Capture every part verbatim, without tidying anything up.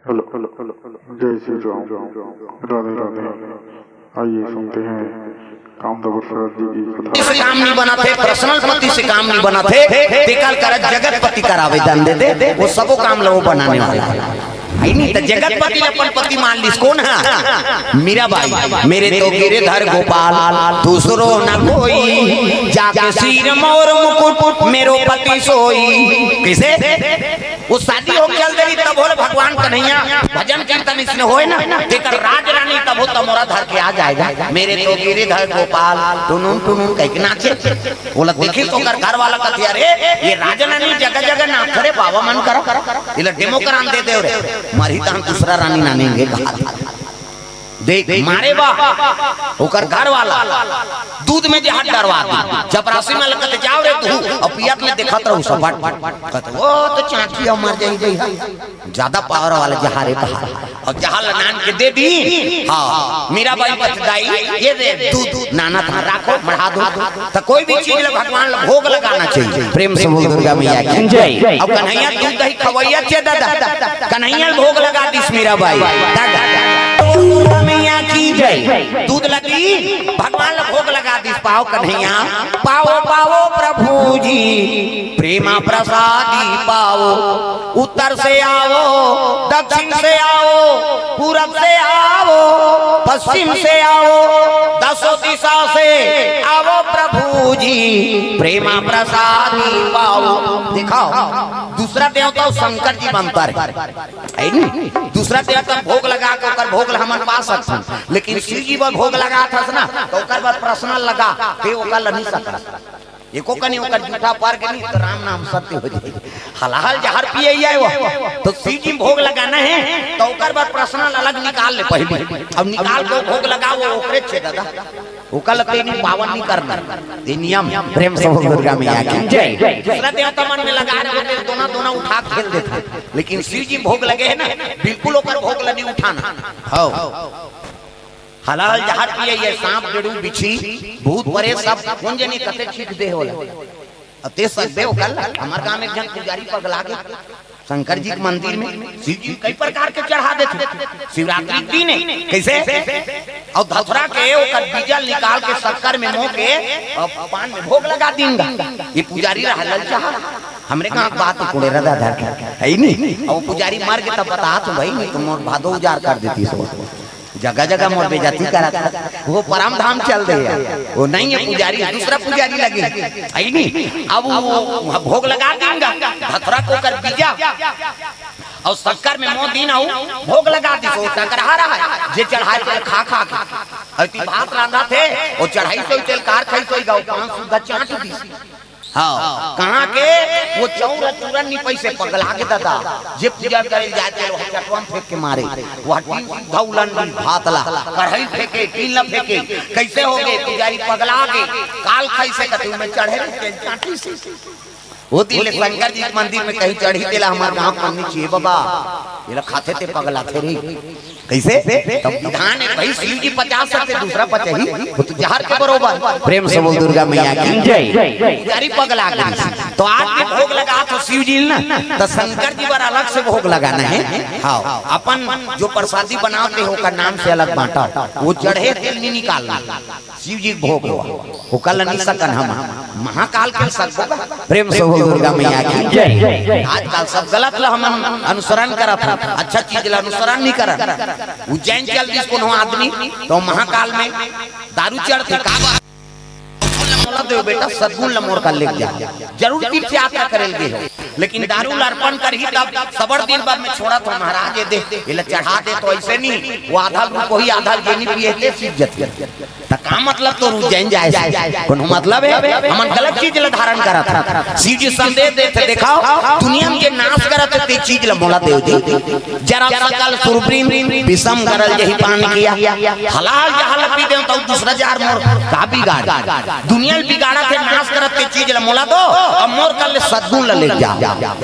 Hello, hello, hello, जय श्री राम, राधे राधे। आइए सुनते हैं कामदेव प्रसाद जी की कथा। से काम नहीं बना थे, पर्सनल पति से काम नहीं बना थे, तेकर करा जगतपति कर आवेदन दे दे, वो सबो काम लो बनाने वाला है। है नहीं तो जगतपति अपन पति मान लिस, कौन है? मीराबाई। मेरे तो गिरधर गोपाल, दूसरो न कोई, जाके सिर मोर मुकुट मेरो पति सोई। किसे? वो शादी हो चल देही, तब होले भगवान कन्हैया भजन कीर्तन इसने होए ना, तेकर राज रानी तब हो तमोरा धर के आ जाएगा। मेरे तो गिरधर गोपाल टुनुन टुनुन कह के नाचे। बोला, देखी तो ओकर घर वाला कथे, "अरे, ये राजा रानी जगह जगह नाच रे बाबा, मन करा, इला डेमो करान दे दे रे, मरही तहन दूसरा रानी नानेंगे।" कहा देख, मारे बा, ओकर घर वाला दूध में जहर डरवा दी। चपरासी में लगत जाओ रे तू, और पियत में देखत रहू सपट। कहत, "वो तो चांटी है, मर जाई गई है।" ज्यादा पावर वाला जहार है, कहा। और जहार नान के दे दी। हाँ, मीराबाई बच दाई, ये दे दूध, नाना था, राखो, बढ़ा दो। तो कोई भी चीज ले भगवान ले भोग लगाना चाहिए। प्रेम से बोल दुर्गा मैया की जय। अब कन्हैया दूध दही खवैया चे दादा, कन्हैया भोग लगा दिस मीराबाई। दादा, दुर्गा मैया की जय। दूध लगी, भगवान ला भोग लगा दिस। पाओ कन्हैया, पाओ, पाओ प्रभु जी, प्रेमा प्रसादी पाओ। उत्तर से आओ, दक्षिण से आओ, पूरब से आओ, पश्चिम से आओ, दसों दिशा से आओ प्रभु जी, प्रेमा प्रसादी पाओ। दिखाओ, दूसरा देवता शंकर जी बनता है, है नी? दूसरा देवता भोग लगा के ओकर भोग ला हमन पा सकथन, लेकिन शिव जी बर भोग लगात हस ना, तो ओकर बर पर्सनल लगा, ते ओकर ला नहीं सकत। एको कनी ओकर जूठा पर के नहीं, तो राम नाम सत्य हो जाए। हलाहल जहर पिए ही आए वो, तो शिव जी भोग लगाना है, तो ओकर बर पर्सनल अलग निकाल ले पहले। अब निकाल के भोग लगाओ, ओकरे छे दादा। ओकर ला तेनी पावन नहीं करना, ये नियम। प्रेम से बोल दुर्गा मैया की जय। दूसरा देवता मन में लगा रहे होते, दोना दोना उठा के खेल देता, लेकिन शिव जी भोग लगे है ना, बिल्कुल ओकर भोग ला नहीं उठाना। हो, हलाहल जहर पिए, ये सांप, डेड़ू, बिच्छी, भूत, परेत सब कोन जनी कते चीख दे होला। अते सब दे ओकर ला। हमार गांव में एक जन पुजारी पगला के शंकर जी के मंदिर में शिव जी कई प्रकार के चढ़ा देथे। शिवरात्रि के दिन है, कैसे? और धतुरा के ओकर बीजल निकाल के शक्कर में मो के और पान में भोग लगा दीन गा। ये पुजारी रहा ललचा, हमरे गांव के बात कुड़े रदा धर के, है नी? और वो पुजारी मर के तब बता तो भाई, नहीं तो मोर भादो उजार कर देती सो। जगह जगह मोर बेइज्जती करत हे। वो परम धाम चल दे हे। वो नहीं है पुजारी, दूसरा पुजारी लगे। है नी? अब वो भोग लगा दीन गा, धतुरा के ओकर बीजा और शक्कर में मो दीन, भोग लगा दी। सो टकरा रहा है, जे चढ़ाए तेल खा खा के। अति भात रांधा थे, वो चढ़ाई सोई तेल कार खाई सोई गा, पान सुद्धा चाट दी। हाँ, कहाँ के? वो चौरा चूरन नहीं पैसे पगला के दादा। जे पूजा करे जाए तेल वह चटवन फेंक के मारे। वह टीन धौलन दी भात ला, कढ़ाई फेंके, टीन ला फेंके। कैसे हो गए? पुजारी पगला के, काल खाई से कते में चढ़े रहे, तेल चाटी से। वो दिन ले शंकर जी के मंदिर में कहीं चढ़ी तेला हमार गांव पन्नी चाहिए बाबा। ये ला खाते ते पगला थे रे। कैसे? तब विधान है भाई, शिव जी पचा सकते, दूसरा पचही, वो तो जहर के बरोबर। प्रेम से बोल दुर्गा मैया की जय। पुजारी पगला गई। तो आज भी भोग लगा तो शिव जी ना, तो शंकर जी बर अलग से भोग लगाना है। हाँ, अपन जो प्रसादी बनाते हो का नाम से अलग बांटा, वो चढ़े तेल नहीं निकालना। शिव जी के भोग हो, ओकर ला नहीं सकन हम, महाकाल के सकबो का। प्रेम से बोल दुर्गा मैया की जय। आजकल सब गलत ला हमन अनुसरण करत हन, अच्छा चीज ला अनुसरण नहीं करत। उज्जैन चल दिस कोनो आदमी, तो महाकाल में दारू चढ़थे, का बात? मोला देव बेटा, सद्गुण ला मोर कर लेके जा, जरूर तीर्थ यात्रा करे लगे हो, लेकिन दारू ला अर्पण करही तब सबड़ दिन बाद में छोड़ा तो महाराज ये दे, ये ला चढ़ा दे, तो ऐसे नहीं, वो आधा रूप वही आधा जे नहीं पिए ते सीख जथे। त का मतलब तोर उज्जैन जाए से? कोनो मतलब है? हमन गलत चीज ला धारण करत हन। शिव जी संदेश देथे, देखाओ, दुनिया में जे नाश करत हे, ते चीज ला मोला देव जी। जरा सकल सुरब्रीन विषम गरल जही पान किया। हलाहल जहर पी देव, तो दूसरा जार मोर का बिगाड़? दुनिया में बिगाड़त हे, नाश करत हे, ते चीज ला मोला दो, अब मोर कर ले सद्गुण ला ले जा।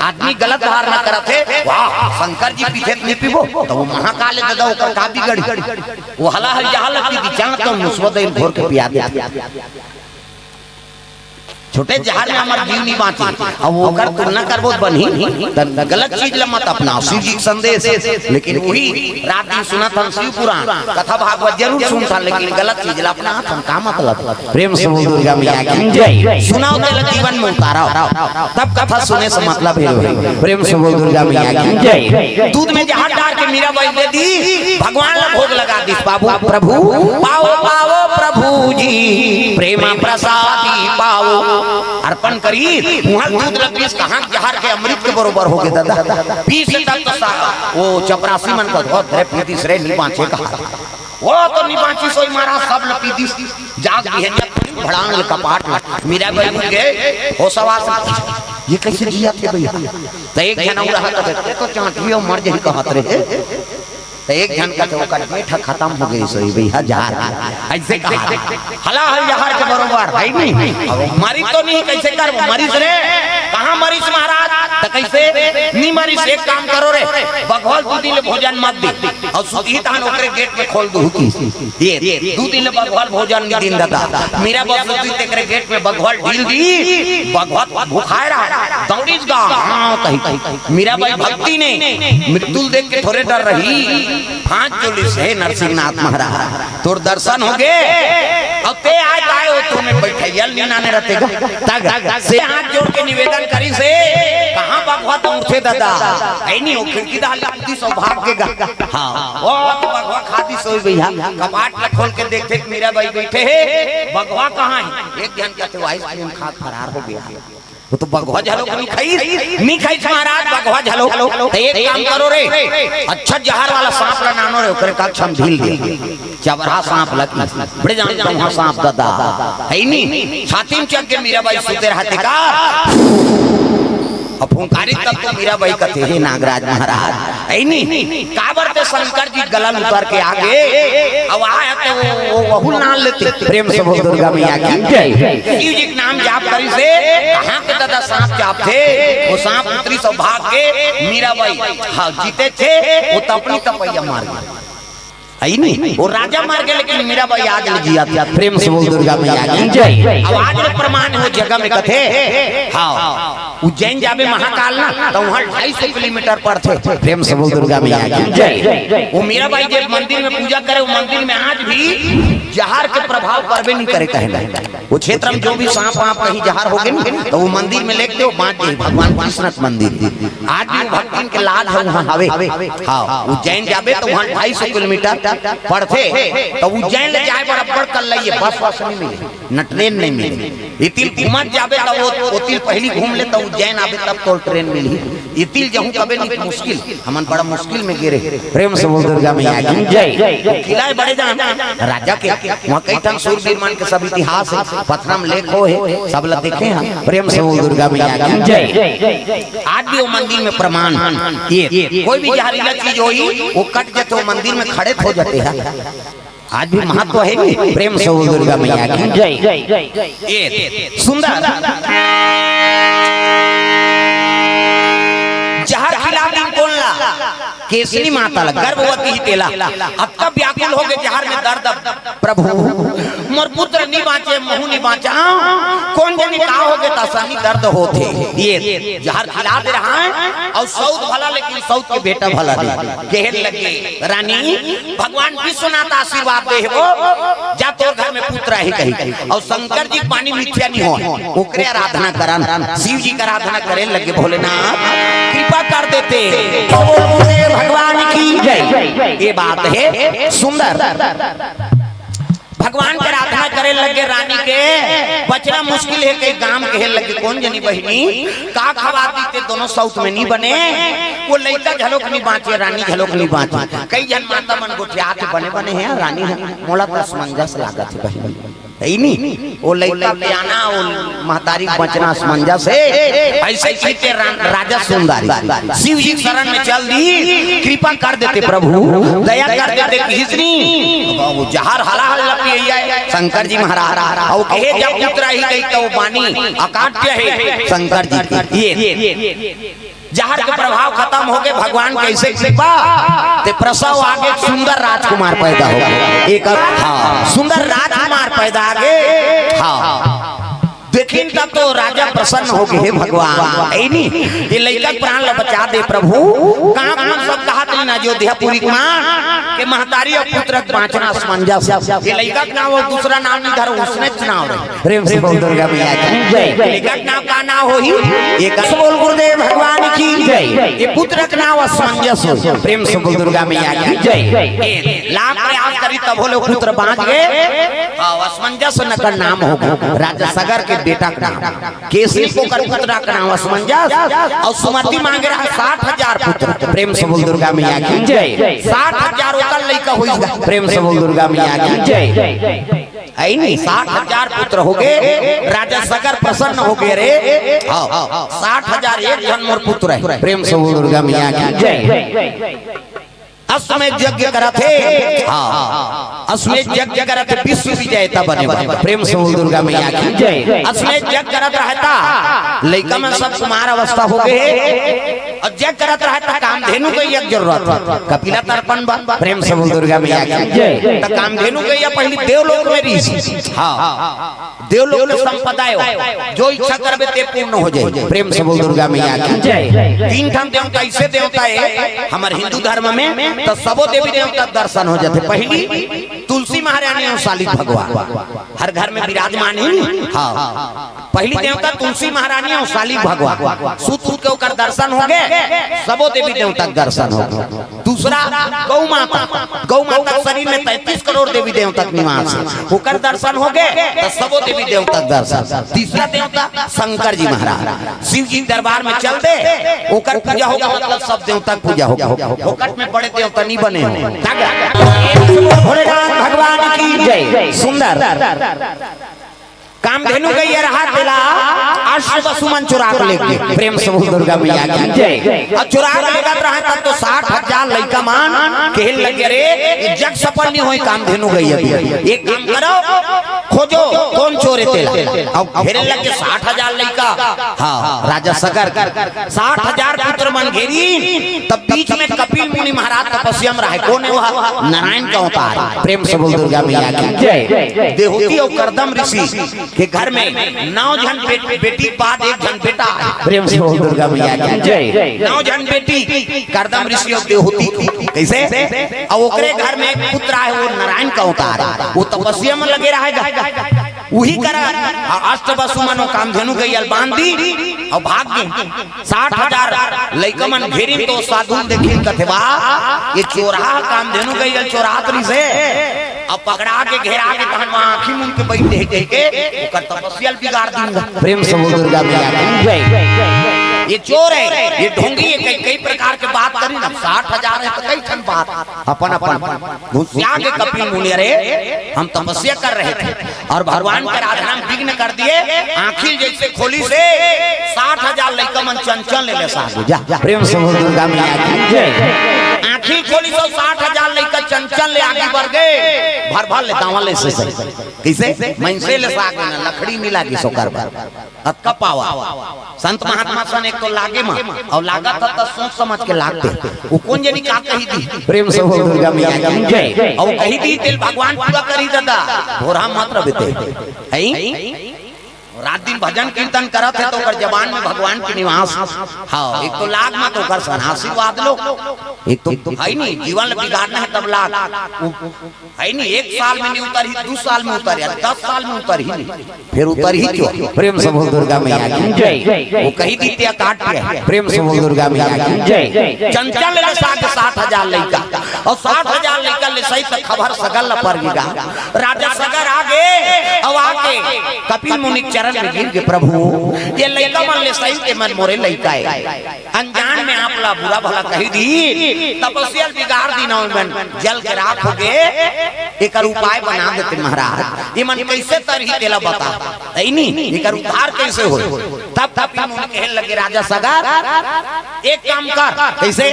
आदमी गलत धारणा करत हे, वाह, शंकर जी पीथे त नहीं पीबो, तो वो महाकाल दे दो, ओकर का बिगड़ी? वो हलाहल जहर पी दी, जान तो मुसवा दे घोर के पिया दे। छोटे जहर में हमर जीव नहीं बांचे। अब ओकर तुलना करबो त बनही, त गलत चीज ला मत अपनाओ। शिव जी के संदेश, लेकिन वही रात दिन सुनत हन शिव पुराण, कथा भागवत जरूर सुनथन, लेकिन गलत चीज ला अपनाथन, का मतलब? प्रेम से बोल दुर्गा मैया की जय। सुनाओ तेला जीवन में उतारो, तब कथा सुने से मतलब हे। प्रेम से बोल दुर्गा मैया की जय। दूध में जहर डार के मीराबाई दे दी, भगवान ला भोग लगा दिस। बाबू प्रभु पाओ, पाओ प्रभु जी, प्रेमा प्रसादी पाओ। अर्पण करी, उहाँ दूध ला पीस, कहाँ जहर के अमृत के बरोबर हो गे दादा। पीस तब तो सा-, वो चपरासी मन का धोत रे, पीतीस रे, नहीं बांचे कहा। वो तो नहीं बांची सोई महाराज, सब ला पीतीस। जाग बिहनिया भड़ांग ले कपाट ला। मीराबाई उठ गए, होसवा से, "ये कैसे जिया थे भैया?" तो एक झन और रहा कहते, "ये तो चांटियो मर जाही कहत रहे।" तो एक झन कहते, "ओकर जेठ खत्म हो गई सोई भैया, जहर।" ऐसे कहा, हला हल जहर के बरोबर है नहीं। अब मरी तो नहीं, कैसे कर मरीस रे? कहाँ मरीस महाराज? तो कैसे नहीं मरीस? एक काम करो रे, बघवा ल दू दिन ले भोजन मत दे, और सुतही तहन ओकरे गेट में खोल दू की। ये दू दिन ले बघवा ल भोजन नहीं दिन दादा। मीराबाई सुतही तेकरे गेट में बघवा ल ढील दी, बघवा भुखाए रहा, दौड़ीस गा, हाँ कही। मीराबाई भक्ति ने मृत्यु ल देख के थोरे डर रही। हाथ जोड़ीस, "हे नरसिंहनाथ महाराज, तोर दर्शन हो गे, अब ते आए त आए हो, तोने बैठइया ल नी नाने रहते गा।" तग से हाथ जोड़ के निवेदन करिस हे, "कहाँ बघवा दौड़थे दादा?" ऐ नहीं हो, खिड़की डाल ला, कूदी सो भाग के गा। हाँ, वो तो बघवा खा दिस होई भैया, कपाट ला खोल के देखथे कि मीराबाई बैठे हे, बघवा कहाँ हे? एक झन कहथे, "वो आइसक्रीम खा के फरार हो गया।" वो तो बघवा झलोक नहीं खाइस, नहीं खाइस महाराज, बघवा झलोक। तो एक काम करो रे, अच्छा जहर वाला सांप ला नानो रे, ओकरे कक्ष में ढील दे। चबरा सांप लगी, बड़े जान तो वहाँ सांप दादा, है नहीं? छाती में चढ़ के मीराबाई सुते रहते का? अब फुंकारी तब तो मीराबाई कहते, "हे नागराज महाराज, ऐ नी, काबर ते शंकर जी गला ल उतर के आ गे, अब आए ते वो, वो, वहू ल नान लेते।" प्रेम से बोल दुर्गा मैया की जय। शिव जी के नाम जाप करिस हे, कहाँ के दादा सांप जाप थे, वो सांप उतरिस हे भाग के, मीराबाई, हाँ, जीते थे, वो तपनी तपैया मार गए। है नहीं? वो राजा मर गए, लेकिन मीराबाई आज ले जिया था। प्रेम से बोल दुर्गा मैया की जय। अब आज ले प्रमाण हो जगह में कथे। हाँ, उज्जैन जाबे महाकाल ना, तो वहाँ ढाई सौ किलोमीटर पड़थे। प्रेम से बोल दुर्गा मैया की जय। वो मीराबाई जब मंदिर में पूजा करे, वो मंदिर में आज भी जहर के प्रभाव परबे नहीं करे, कहे ना। वो क्षेत्र में जो भी सांप वाप कहीं जहर हो गए ना, तो वो मंदिर में लेके वो बांच जाए, भगवान कृष्ण के मंदिर। आज भी वो भक्तिन के लाज है, वहाँ हवे। हाँ, उज्जैन जाबे तो वहाँ ढाई सौ किलोमीटर पड़थे, तो उज्जैन ले जाए बर अब्बड़ कल्लइये, बस वस नहीं मिले, न ट्रेन नहीं मिले। इतिल घूमत जाबे तो वो, ओतिल पहली घूम ले तो उज्जैन आबे तब तो ट्रेन मिली। इतिल जहूँ कबे नहीं मुश्किल, हमन बड़ा मुश्किल में गिरे। प्रेम से बोल दुर्गा मैया की जय। किला है बड़े जान राजा के, वहाँ कई ठन सूरवीर मन के सब इतिहास है, पथरा में लेख हो है, सब ला देखे हैं। प्रेम से बोल दुर्गा मैया की जय। आज भी वो मंदिर में प्रमाण, ये कोई भी जहरीला चीज होई, वो कट जाते, वो मंदिर में खड़े हो जाते हैं। आज भी महत्व है भी। प्रेम से बोल दुर्गा मैया की जय। ये सुंदर जहर खिला दिन कौन ला? केसनी माता ला, गर्भवती ही तेला। अतका व्याकुल हो गए जहर में दर्द, अब प्रभु, मोर पुत्र नहीं बांचे, महू नहीं बांचा, कौन जनी का हो गए, तसानी दर्द होथे। ये जहर खिला दे रहा है, और सौत भला, लेकिन सौत के बेटा भला नहीं। कहन लगे, "रानी, भगवान विश्वनाथ आशीर्वाद दे हे वो, जा तोर घर में पुत्र आही," कही। और शंकर जी के बानी मिथ्या नहीं हो, ओकरे आराधना करन, शिव जी का आराधना करे लगे, "भोलेनाथ कृपा कर देते।" तो बोल बोले भगवान की जय। ये बात है सुंदर। भगवान के आराधना करे लगे, रानी के बचना मुश्किल है, कई गांव कहे लगे, "कौन जनी बहिनी, का खवा दीते, दोनों सौत में नहीं बने।" वो लइका झलोक नहीं बांचे, रानी झलोक नहीं बांचे। कई जन माता मन गोठिया के बने बने हैं, रानी है, मोला तो असमंजस लागत है बहिनी। है ही नहीं। वो लइका के आना, वो महतारी के बचना असमंजस है। ऐसे कहते रा-, राजा सुंदरी शिव जी के शरण में चल दी, कृपा कर देते प्रभु, दया कर देते किसनी। वो जहर हला हल लपी है शंकर जी महाराज। और कहे जब पुत्र ही गई तो वो बानी अकाट्य है शंकर जी की। ये जहर के प्रभाव खत्म हो गए, भगवान कैसे कृपा, ते प्रसव आगे सुंदर राजकुमार पैदा हो गए। एक, हाँ, सुंदर राजकुमार पैदा आगे। हाँ, देखिन तब तो राजा प्रसन्न हो गे, "हे भगवान, ऐ नी, ये लइका के प्राण ला बचा दे प्रभु।" कहाँ कहाँ सब कहा थे ना, अयोध्यापुरी के मान के महतारी अउ पुत्र के बाँचना असमंजस। ये लइका के नाव अउ दूसरा नाव नहीं धरो, उसने नाव रहे। प्रेम से बोल दुर्गा मैया की जय। लइका के नाव का नाव होही? एक से बोल गुरुदेव भगवान की जय। ये पुत्र के नाव असमंजस हो। प्रेम से बोल दुर्गा मैया की जय। ए, लाख प्रयास करी तब होले पुत्र बाँच गे। हाँ, असमंजस नकर नाम होगे। राजा सगर के बेटा के नाम केसरी, ओकर पुत्र के नाम असमंजस। अउ सुमति माँगे रहा साठ हजार पुत्र। प्रेम से बोल दुर्गा मैया की जय। साठ हजार ओकर लइका होई गा। प्रेम से बोल दुर्गा मैया की जय। ऐ नी, साठ हजार पुत्र हो गे। राजा सगर प्रसन्न हो गे रे। हाँ, साठ हजार एक झन मोर पुत्र हे। प्रेम से बोल दुर्गा मैया की जय। अश्वमेध यज्ञ करत हे। हाँ, अश्वमेध यज्ञ करत हे, विश्व विजेता बने बा। प्रेम से बोल दुर्गा मैया की जय। अश्वमेध यज्ञ करत रहता, लइका मन सब कुमार अवस्था हो गे हे। अउ यज्ञ करत रहता, कामधेनु के एक जरूरत हे, कपिला तर्पण बा। प्रेम से बोल दुर्गा मैया की जय। त कामधेनु के या पहली देवलोक में रही। हाँ, देवलोक के संपदा हे, जो इच्छा करबे ते पूर्ण हो जाए। प्रेम से बोल दुर्गा मैया की जय। तीन ठन देवता, ऐसे देवता हे हमर हिंदू धर्म में, त सबो देवी देवता के दर्शन हो जाथे। पहली तुलसी महारानी अउ शालिग भगवान हर घर में विराजमान हे। हाँ, पहली देवता तुलसी महारानी अउ शालिग भगवान, सुत उठ के ओकर दर्शन हो गे, सबो देवी देवता के दर्शन हो गे। दूसरा गौ माता, गौ माता के शरीर में तैंतीस करोड़ देवी देवता के निवास हे, ओकर दर्शन हो गे, त सबो देवी देवता के दर्शन। तीसरा देवता शंकर जी महाराज, शिव जी के दरबार में चल दे, ओकर पूजा हो गे, मतलब सब देवता के पूजा हो गे। फोकट में बड़े देवता नहीं बने हो। भोलेनाथ भगवान की जय। सुंदर। कामधेनु गैया रहा तेला अष्ट वसु मन चुरा के लेगे। प्रेम से बोल दुर्गा मैया की जय। अउ चुरा के लेगत रहा तब तो साठ हजार लइका मन कहे लगे, "रे, ये जग सफल नहीं होय कामधेनु गैया।" एक काम करो, खोजो कोन चोर हे तेला। अउ घेरे लगे साठ हजार लइका। हाँ, राजा सगर साठ हजार पुत्र मन घेरी, तब बीच में कपिल मुनि महाराज तपस्या में रहे। कोन हे वह? नारायण के अवतार। प्रेम से बोल दुर्गा मैया की जय। देहूती अउ करदम ऋषि के घर में नौ झन बे-, बेटी के बाद एक झन बेटा हे। प्रेम से बोल दुर्गा मैया की जय। नौ झन बेटी करदम ऋषि अउ देहूती के। कइसे? अउ ओकरे घर में एक पुत्र हे, वो नारायण के अवतार हे, वो तपस्या में लगे रहेगा। उही करा अष्ट वसु मन कामधेनु गैया ल बांध दी अउ भाग गे। साठ हजार लइका मन घेरिन तो साधु ल देखिन, कथे, "वाह, ये चोरहा कामधेनु गैया ल चोरात रहिसे।" अब पकड़ा के घेरा के तहन वहाँ आँखी मूंद के बैठ रहे कह के ओकर तपस्या ल बिगाड़ दीन। प्रेम से बोल दुर्गा मैया की जय। ये चोर हे, ये ढोंगी हे, कई, कई प्रकार के बात करी ना। साठ हजार हे तो कई ठन बात अपन अपन घुसिया के कपिल मुनि, "अरे, हम तपस्या कर रहे थे और भगवान के आराधना में विघ्न कर दिए।" आँखी जैसे खोलिसे, साठ हजार लइका मन चंचल ले ले साधु। जा, जा। प्रेम से बोल दुर्गा मैया की जय। आँखी खोलिसे, साठ हजार लइका चंचल ले आगे बढ़ गे। भर भर ले दावा ले से सही। कइसे? मनसे ले साग ना, लकड़ी मिला के सोकर बर। अतका पावर। संत महात्मा सन एक तो लागे मा, अउ लागत हे त सोच समझ के लागथे। वो कोन जनी का कही दी? प्रेम से बोल दुर्गा मैया की जय। अउ कही दी, तेल भगवान पूरा करी दादा, भोरा मत रबे ते। हैं? रात दिन भजन कीर्तन करत हे तो ओकर जबान में भगवान के निवास। हाँ, एक तो लाग मत ओकर सन आशीर्वाद लो। एक तो हे नहीं, जीवन ल बिगाड़ना हे तब लाग। हे नहीं, एक साल में नहीं उतरही, दू साल में उतरही, दस साल में उतरही नहीं, फिर उतरही क्यों? प्रेम से बोल दुर्गा मैया की जय। वो कही दी ते काट के। प्रेम से बोल दुर्गा मैया की जय। चंचल ले साग साठ हजार लइका, अउ साठ हजार लइका ले सही त खबर सगर ल पर गिरा। राजा सगर आगे, अउ आके कपिल मुनि के चरण में गिर गे, "प्रभु, ये लइका मन ले सही के मन मोरे लइका हे।" अनजान में आप ला बुरा भला कही दी, तपस्या ल बिगाड़ दीन, ओमन जल के राख हो गे। एकर उपाय बना देते महाराज, ये मन कैसे तरही तेला बता। हे नी, एकर उद्धार कैसे होय? तब कपिल मुनि कहे लगे, "राजा सगर, एक काम कर, कैसे?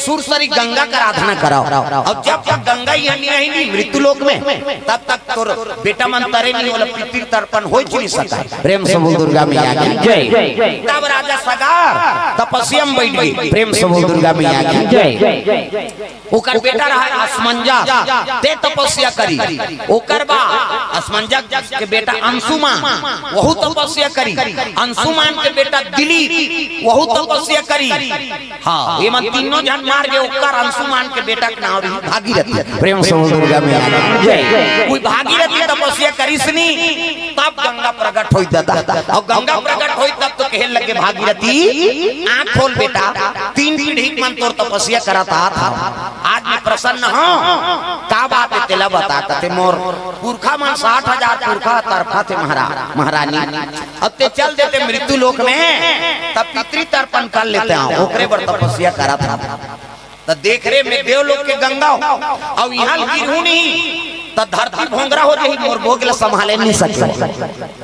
सुरसरी गंगा के आराधना कराओ, अउ जब तक गंगा यहाँ नहीं आही नी मृत्यु लोक में, तब तक तोर बेटा मन तरे नहीं, ओला पितृ तर्पण हो ही नहीं सका।" प्रेम से बोल दुर्गा मैया की जय। तब राजा सगर तपस्या में बैठ गे। प्रेम से बोल दुर्गा मैया की जय। ओकर बेटा रहा असमंजस, ते तपस्या करी। ओकर बाद असमंजस के बेटा अंशुमान, वहू तपस्या करी। अंशुमान के बेटा दिलीप, वहू तपस्या करी। हाँ, ये मन तीनों झन मार गे, ओकर अंशुमान के बेटा के नाम रही भागीरथी। प्रेम से बोल दुर्गा मैया की जय। कोई भागीरथी तपस्या करिसनी, तब गंगा प्रकट होई दादा। अउ गंगा प्रकट होई तब तो कहे लगे भागीरथी, आँख खोल बेटा, तीन पीढ़ी के मन तोर तपस्या करत आत हव। आज मैं प्रसन्न हूँ। का बात हे तेला बता। कथे मोर पुरखा मन साठ हजार पुरखा तरफा थे महाराज महारानी। अब ते चल देते मृत्यु लोक में, तब पितृ तर्पण कर लेते हैं, ओकरे बर तपस्या करत हव। त देख रे, मैं देवलोक के गंगा हूँ, अउ इहाँ गिरहूँ नहीं त धरती भोंगरा हो जाही, मोर बेग ला संभाले नहीं सके।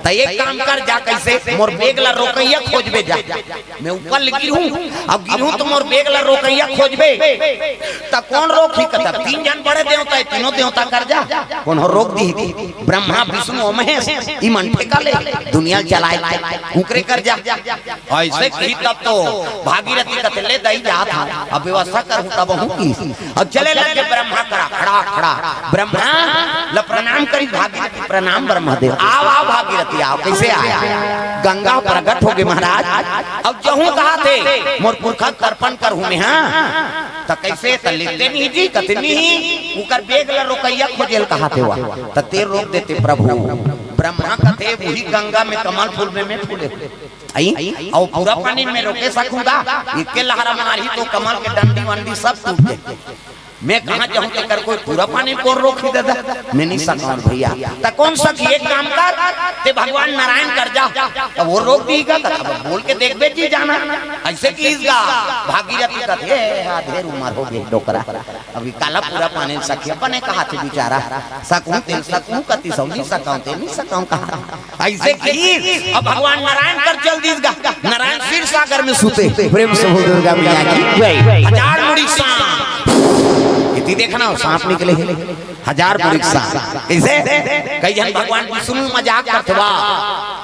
त एक काम कर जा, कैसे मोर बेग ला रोकैया खोजबे जा। मैं ऊपर ले गिरहूँ, अब गिरहूँ त मोर बेग ला रोकैया खोजबे। त कौन रोकही? कथा तीन झन बड़े देवता हे, तीनों देवता कर जा, कोनो रोक दिही? ब्रह्मा, विष्णु अउ महेश, ई मन ठेका ले दुनिया ल चलाए, उकरे कर जा। अइसे कही तब तो भागीरथी कथे ले दई जात हव, अब व्यवस्था करहूँ तब हूँ की। अब चले लगे ब्रह्मा करा, खड़ा खड़ा ब्रह्मा ल प्रणाम करी, भागीरथी प्रणाम ब्रह्मा देव। आव आव भागीरथी आव, कैसे आय? गंगा प्रकट होगे महाराज। अब जहूँ कहाथे मोर पुरखा तर्पण करहूँ मैं, हाँ। त कैसे? त लेते नहीं जी, कथे नहीं, उकर बेग ला रोकैया खोजे ल कहाथे वा। त ते रोक देते प्रभु। ब्रह्मा कथे उही गंगा में कमल फूल में मैं फूले हूँ। आई, अउ पूरा पानी में रोके सकहूँ का? एके लहरा मारही तो कमल के डंडी वंडी सब टूट जाही। मैं कहाँ जाहूँ तेकर कोई पूरा पानी कोन रोकही दादा? मैं नहीं सकँव भैया। त कौन सकही? एक काम कर, ते भगवान नारायण कर जा, त वो रोक दिही का? त बोल के देखबे जी जाना। अइसे किहिस गा भागीरथी कथे, "ए, हा ढेर उमर होगे डोकरा, अभी काला पूरा पानी सकही?" अपने कहाथे बिचारा, सकहूँ ते सकहूँ कतिस, नहीं सकँव ते नहीं सकँव कहाथे। अइसे किहिस, अब भगवान नारायण कर चल दिस गा। नारायण क्षीर सागर में सुते। प्रेम से बोल दुर्गा मैया की जय। हजार मुड़ी सांप, इति देखना हो, सांप निकले हे, हजार मुड़ी सांप। कैसे? कई झन भगवान विष्णु मजाक करथे वा,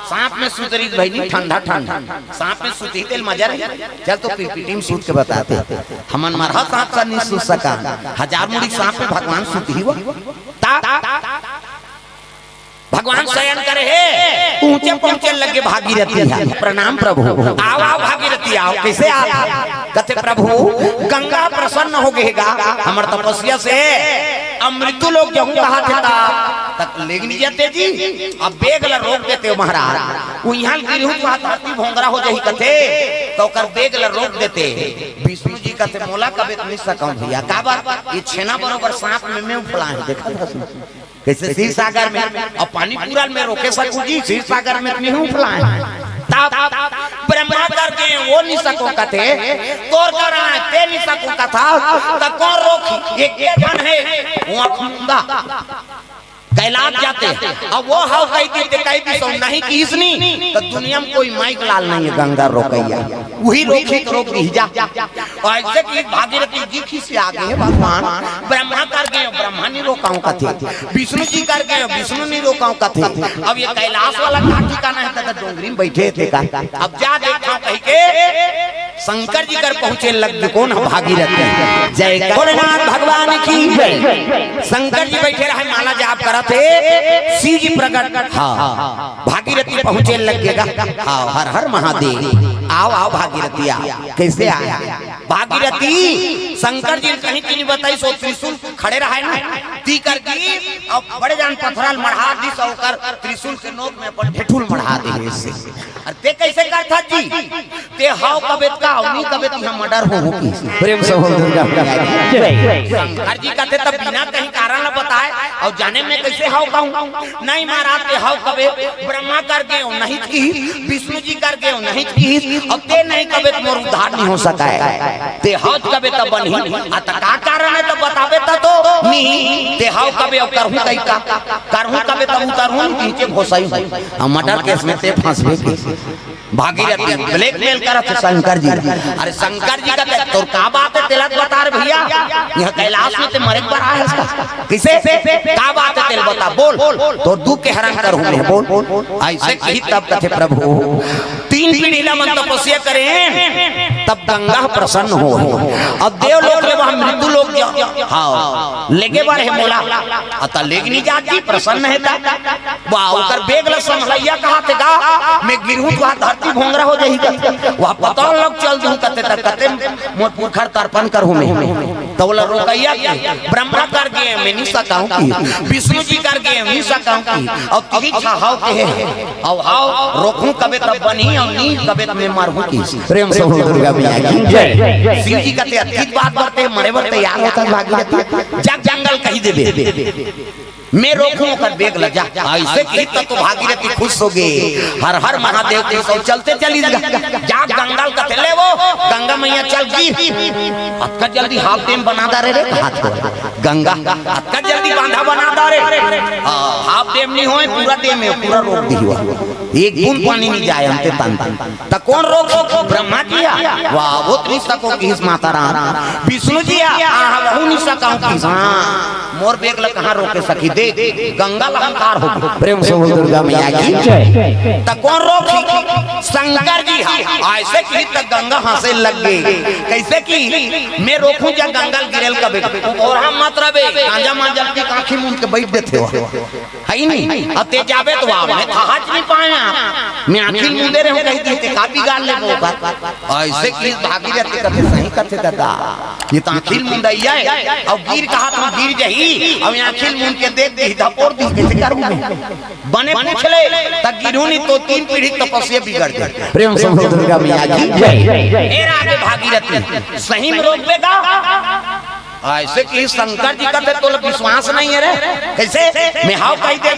सांप में सुत रहिस भाई, नहीं ठंडा ठंडा, सांप में सुतही तेल मजा रही। चल तो पीपीटी में सुत के बताते, हमन मरहा सांप सा नहीं सुत सका, हजार मुड़ी सांप में भगवान सुतही वा। ता भगवान शयन करे हे, ऊंचे पहुंचे लगे भागीरथी हे। प्रणाम प्रभु। आव, आव भागीरथी आव। कैसे आव? कथे प्रभु, गंगा प्रसन्न होगे हे गा हमर तपस्या से। अब मृत्यु लोक जहूँ कहाथे ता, त लेग नहीं जाते जी। अब बेग ला रोक देते हो महाराज। वो इहाँ गिरहूँ त धरती भोंगरा हो जाही कथे, त ओकर बेग ला रोक देते। विष्णु जी कथे, "मोला कबे त नहीं सकँव भैया।" काबर? ये छेना बरोबर सांप में मैं उफलाए हँव, देखा था सुन। कैसे क्षीर सागर में, अब पानी पूरा ल मैं रोके सकहूँ जी, क्षीर सागर में नहीं उफलाए। तब ब्रह्मा कर गे, वो नहीं सकँव कथे, तोर कर आए, ते नहीं सकँव कथा, त कौन रोकही? एक झन हे, वो आँख मूंदा, कैलाश जाते। अब वो हव कहि दिस ते कहि दिस, नहीं किहिस नहीं, त दुनिया में कोई माई के लाल नहीं हे गंगा रोकैया, उही रोकही त रोक दिही जा। अइसे कि भागीरथी जी खिसिया गे हे भगवान, ब्रह्मा कर गे, ब्रह्मा नहीं रोकँव कथे, विष्णु जी कर गे, विष्णु नहीं रोकँव कथे। अब ये कैलाश वाला का ठिकाना हे, त डोंगरी में बैठे हे तेकर। अब जा देखँव कहिके शंकर जी कर पहुँचे लग गे। कौन हे? भागीरथी। जय भोलेनाथ भगवान की जय। शंकर जी बैठे रहे, माला जाप करत हे, शिव जी प्रकट। हाँ, भागीरथी पहुँचे लग गे गा। हाँ, हर हर महादेव। आव, आव भागीरथी आव। कैसे आय? भागीरथी शंकर जी ल कहीं चीज बताइस, त्रिशूल खड़े रहे ना, ती कर दी, अब बड़े जान पथरा ल मढ़ा दिस, ओकर त्रिशूल के नोक में अपन ढेठुल मढ़ा दे हे। अरे ते कैसे करथा जी? ते हव कबे त का, नहीं कबे त इहाँ मर्डर होहू की। प्रेम से बोल दुर्गा मैया की जय। शंकर जी कथे, "तब बिना कहीं कारण ल बताए अउ जाने मैं कैसे हव कहूँ?" नहीं महाराज, ते हव कबे, ब्रह्मा कर गे, नहीं किहिस, विष्णु जी कर गे, नहीं किहिस, अउ ते नहीं कबे त मोर उद्धार नहीं हो सका हे। ते हव कबे त बनही, आ त का कारण हे त बताबे त तो नहीं, ते हव कबे अउ करहूँ कहि का, करहूँ कबे त उतरहूँ नहीं, नीचे घोसई हूँ। आ मर्डर केस में ते फंसबे की। भागीरथी blackmail करत हे शंकर जी। अरे शंकर जी कथे, "तोर का बात हे, तेला बता रे भइया, इहाँ कैलाश में ते मरे बर आए हस का? कइसे? का बात हे, तेला बता, बोल, तोर दुख के हरण करहूँ मैं, बोल।" अइसे कही तब कथे, "प्रभु, तीन पीढ़ी ला मन तपस्या करें, तब गंगा प्रसन्न होहे। अब देवलोक ले वहाँ मृत्यु लोक जा, हाँ, लेगे बर हे मोला, अतका लेग नइ जात जी, प्रसन्न हे ता।" वाह, ओकर बेग ल संभलइया कहाथे गा, मैं गिरहूँ त वहाँ धरती भोंगरा हो जाही कथे, वहाँ पताल लोक चल दूँ कथे, त कथे मोर पुरखर तर्पण करहूँ मैं। त ओला रोकइया के, "ब्रह्मा कर गे, मैं नइ सकँव," कहिस, "विष्णु जी कर गे, नइ सकँव," कहिस, "अउ तिही छाहव के हे, अउ हव रोकहूँ कबे तब बनही, अउ नइ कबे त मैं मरहूँ," कहिस। प्रेम से बोल दुर्गा मैया की जय। शिव जी कथे, "अतकी बात बर ते मरे बर तैयार होथस भागीरथी, जा जंगल कहि देबे।" मैं रोकहूँ ओकर बेग ल जा। अइसे कही त तो भागीरथी खुश होगे। हर हर महादेव के सब चलते चलिस गा। जा गंगा ल कथे ले वो, गंगा मैया चल गिर। अतका जल्दी हाफ डैम बना डारे रे, हाथ को। गंगा, अतका जल्दी बांधा बना डारे। हाँ, हाफ डैम नइ होय, पूरा डैम हे, पूरा रोक दिही। एक बूंद पानी नइ जाय अंते तन तन। त कोन रोकही? ब्रह्मा जी हा। वाह, वो त्रिशंकु कहिस माता राम। विष्णु जी हा, हाँ, हाँ, वहू नइ सकँव कहिस। हाँ, मोर बेग ल कहाँ रोके सकही? देख, गंगा ल अहंकार होगे। प्रेम से बोल दुर्गा मैया की जय। त कोन रोकही? शंकर जी हा। अइसे कही त गंगा हाँसे लग गे। कइसे कही? मैं रोकहूँ जा गंगा ल गिरे ल कबे। ओ बोरहा मत रबे, गांजा मांजा ल पी के आँखी मूंद के बइठ देथे ओ। हइ नहीं? अउ ते जाबे त वाह, मैं थाहच नइ पाँव। मैं आँखी ल मूंदे रहेंव कहि दिस, ते का बिगाड़ लेबो ओकर? अइसे कहिस भागीरथी कथे, सही कथे दादा। ये त आँखी ल मूंदइया हे, अउ गिर कहा त गिर जाही, अउ आँखी ल मूंद के देख दिही, धपोर दिही, कइसे करहूँ मैं? बने पूछ ले, त गिरहूँ नहीं त तीन पीढ़ी तपस्या बिगड़ जाही। प्रेम से बोल दुर्गा मैया की जय। फेर आगे भागीरथी, सही में रोकबे गा? अइसे कही शंकर जी कथे, "तोला विश्वास नइ हे रे।" कइसे? मैं हव कहि दे,